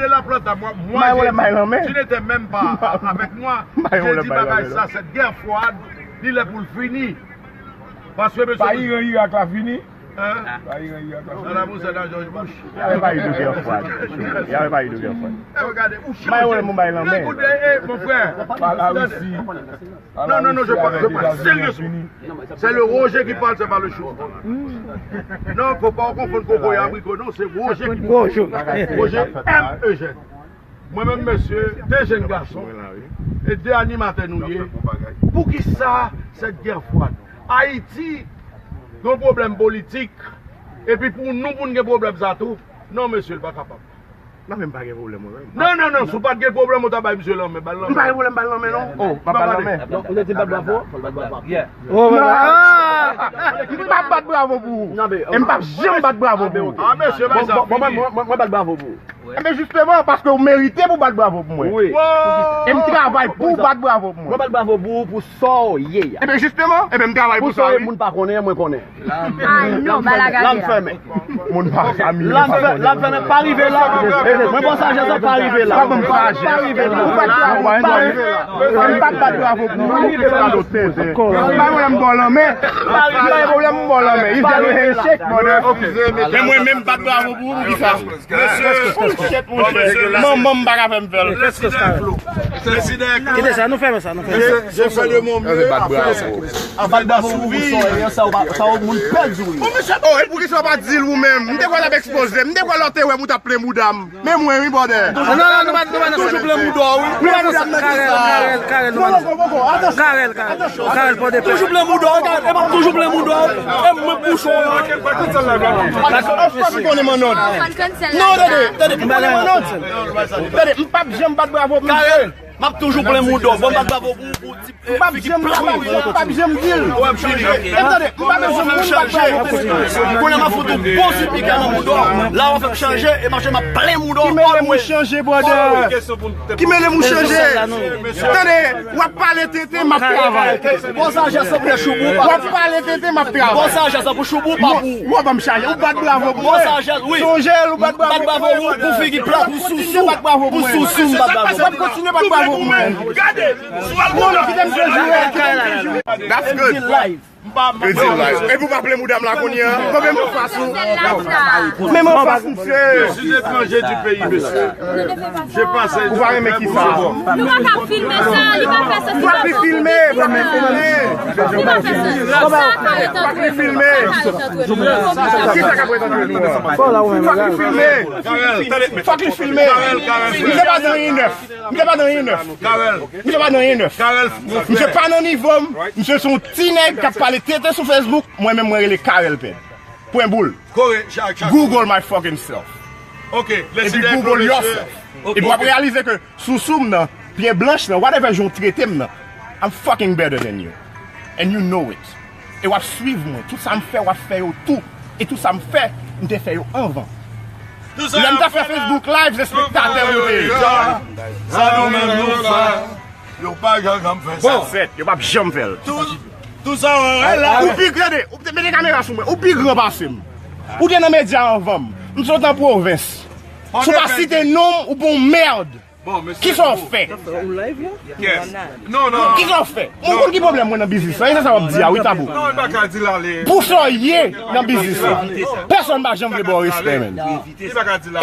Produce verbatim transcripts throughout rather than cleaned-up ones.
de la Planta, moi, moi, j'ai dit, tu n'étais même pas avec moi. J'ai dit, bagay sa, cette guerre froide, li lè pou l fini. Paske, mesye, pa Iran, Irak la fini. Hein? Dans la bourse, dans George Bush. Y avait pas eu de guerre froide. Y avait pas eu de guerre froide. Eh, regardez, ou May wè m bay lanmè. Écoutez, eh, mon frère. Non, non, non, je parle, je parle sérieusement. C'est le Roger qui parle, c'est pas le chou. Non, faut pas confondre coco et abricot. Non, c'est Roger qui parle. Roger M. Eugène. Mwen menm, mesye, de jèn gason e de animatè nou ye. Poukisa cette guerre froide? Ayiti gen pwoblèm politik, epi pou nou, pou n gen pwoblèm sa tou? Non, mesye, l pa kapab. Non, men m pa gen pwoblèm, mwen menm. Non, non, non, si w pa t gen pwoblèm, ou ta bay misye lanmen, ba l lanmen. M pa gen pwoblèm, ba l lanmen, non. Oh, m pa ba l lanmen. Non, ou te di bat bravo? Fò l bat bravo. Yeah. Oh, men, ah! M p ap bat bravo pou ou. E m p ap janm bat bravo pou ou. Ah, mesye, bay sa fini. Bon, bon, mwen, mwen, mwen bat bravo pou ou. Ebyen, jisteman, paske ou merite pou bat bravo pou mwen. Wi. E m travay pou bat bravo pou mwen. Mwen bat bravo pou ou, pou sa w ye a. Ebyen, jisteman, ebyen, m travay pou sa, wi. Pou sa w ye, moun pa konnen, mwen konnen. Ay, non, bagay la. Lam fèmen. Moun pa sa, moun pa konnen. Lam fèmen, pa rive la. Mwen bon sajès la, pa rive la. Pa bon sajès. Pa rive la. Ou pa rive la. M pa t bat bravo pou ou. Ou fè kado tenten. M pa wè m ba w lanmen. M pa wè m ba w lanmen. If that was a handshake, brother. Men mwen menm bat bravo pou ou, poukisa? Mesye, shit, monchè. Manman m pa ka fè m fè l. Kite sa, nou fèmen sa, nou fèmen sa. Je fais de mon mieux à faire, à faire d'assouvir. Sa yo moun pèdi, wi. Oh, e poukisa w pa di l ou menm? M te kwè l ap ekspoze. M te kwè lè w te wè m ou t ap plen bouda m. Men mwen, wi, brother. Non, non, nou pa, nou pa nan sa. Toujou plen bouda w, wi. Plen bouda m nan ki sa? Karèl, Karèl, Karèl, nou pa nan sa. Karèl, Karèl. Karèl, pran de pè. Toujou plen bouda w, e m ap toujou plen bouda w. E mwen bouchon an. Anfòm konnen m annòd. Non, tande, tande, m konnen m annòd. Tande, m p ap janm bat bravo pou misye. Karèl, m ap toujou plen bouda w. Bon, m bat bravo pou, pou ti M p ap janm, m p ap janm, m p ap janm di l. E tande, m pa bezwen moun bat bravo pou mwen. Kounye a m ap fout ou bon ti pika nan mouda w. La w ap fè m chanje e mache m ap plen mouda w. Ki mele m ou chanje, brother? Ki mele m ou chanje? Tande, w ap pale tenten, m ap travay. Bon sajès pou choubou, pa pou. W ap pale tenten, m ap travay. Bon sajès pou choubou, pa pou. Ou ap ban m chanje, ou bat bravo pou mwen. Bon sajès, wi. Sonje l, ou bat bravo pou mwen. Bat bravo pou, pou figi plat, pou sousou. Bat bravo pou mwen. Pou sousou, m bat bravo. W ap kontinye bat bravo pou mwen. Gade. Non, non, kite m fè jwe, kite m fè jwe. That's good. Li di live. Epi w pa plen mouda m la kounye a. Konbyen m anfas ou? Menm anfas, mesye. Je suis étranger du pays, monsieur. J'ai passé. Ou pa renmen ki sa? Nou pa ka filme sa, li pa fè sa. Ou pa pi filme, ou pa pi filme. Li pa fè sa. Sa ka ret antre nou. Ou pa pi filme. Ki sa k ap ret antre nou an? Ou pa pi filme. Fòk li filme. Misye pa nan anyen nèf. Misye pa nan anyen nèf. Misye pa nan anyen nèf. Misye pa nan nivo m. Misye se yon ti nèg k ap pale tenten sou Facebook. Mwen menm, mwen rele Carel Ped. Pwen boul. Google my fucking self. Epi Google yourself. Epi w ap reyalize ke sousou m nan, pye blanch lan, whatever jan w trete m nan, I'm fucking better than you. And you know it. E w ap swiv mwen. Tout sa m fè, w ap fè yo tou. E tout sa m fè, m te fè yo anvan. Lè m t ap fè Facebook Live, se spektatè yo te ye. Sa nou menm nou fè, yo pa janm fè sa. Bon, fèt, yo p ap janm fè l. Tout sa w wè la. Ou pi, tande, ou te mete kamera sou mwen. Ou pi gran pase m. Ou te nan medya anvan m. M sot an pwovens. Si w pa site non m, ou pa yon mèd. Kisa w fè? Kisa w fè? Ou konn ki pwoblèm mwen nan biznis la? E se sa w ap di a, wi, Tabou. Pou sa w ye nan biznis la, pèsonn pa janm vle ba w respè, menn.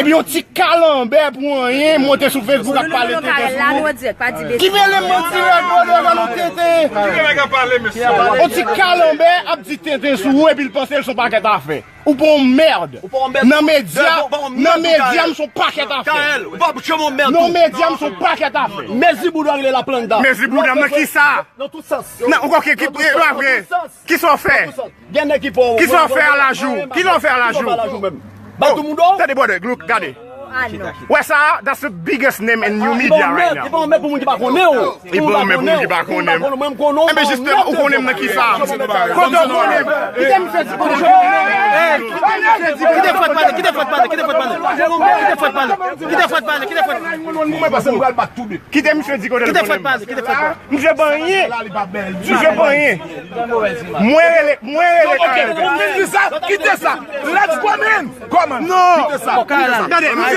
Epi yon ti kalanbè pou anyen, monte sou Facebook ap pale tenten sou ou. Ki mele m, mwen dirèk, mwen dirèk, mwen tenten. Yon ti kalanbè ap di tenten sou ou epi l panse l se yon pakèt afè. Ou pa yon mèd. Nan medya, nan medya m se yon pakèt afè. Nan medya m se yon pakèt afè. Mezi bouda w rele la planta. Mezi bouda m nan kisa? Nan tout sans. Nan, ou konn ki, ki, e pa vre. Kisa w fè? Gen nèg ki pa w. Kisa w fè a laj ou? Kisa w fè a laj ou? Bat tou mouda w. Tande, brother, look, gade. Wè sa, that's the biggest name in new media right now. Li pa yon mèd pou moun ki pa konnen w. Li pa yon mèd pou moun ki pa konnen m. Enben, jistèman, ou konnen m nan kisa? Kote w konnen m? Kite m fè ti kote. Kite Fred pale, kite Fred pale, kite Fred pale. Kite Fred pale, kite Fred pale, kite Fred pale. Mwen pase m pral bat tou de. Kite misye di kote l konnen m. Kite Fred pale, kite Fred pale. Misye pa anyen. Misye pa anyen. Mwen rele, mwen rele Carel. Kite sa, kite sa. Let's go, man. Come on. Non. Kite sa. Tande, misye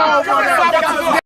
Sa, sa, sa,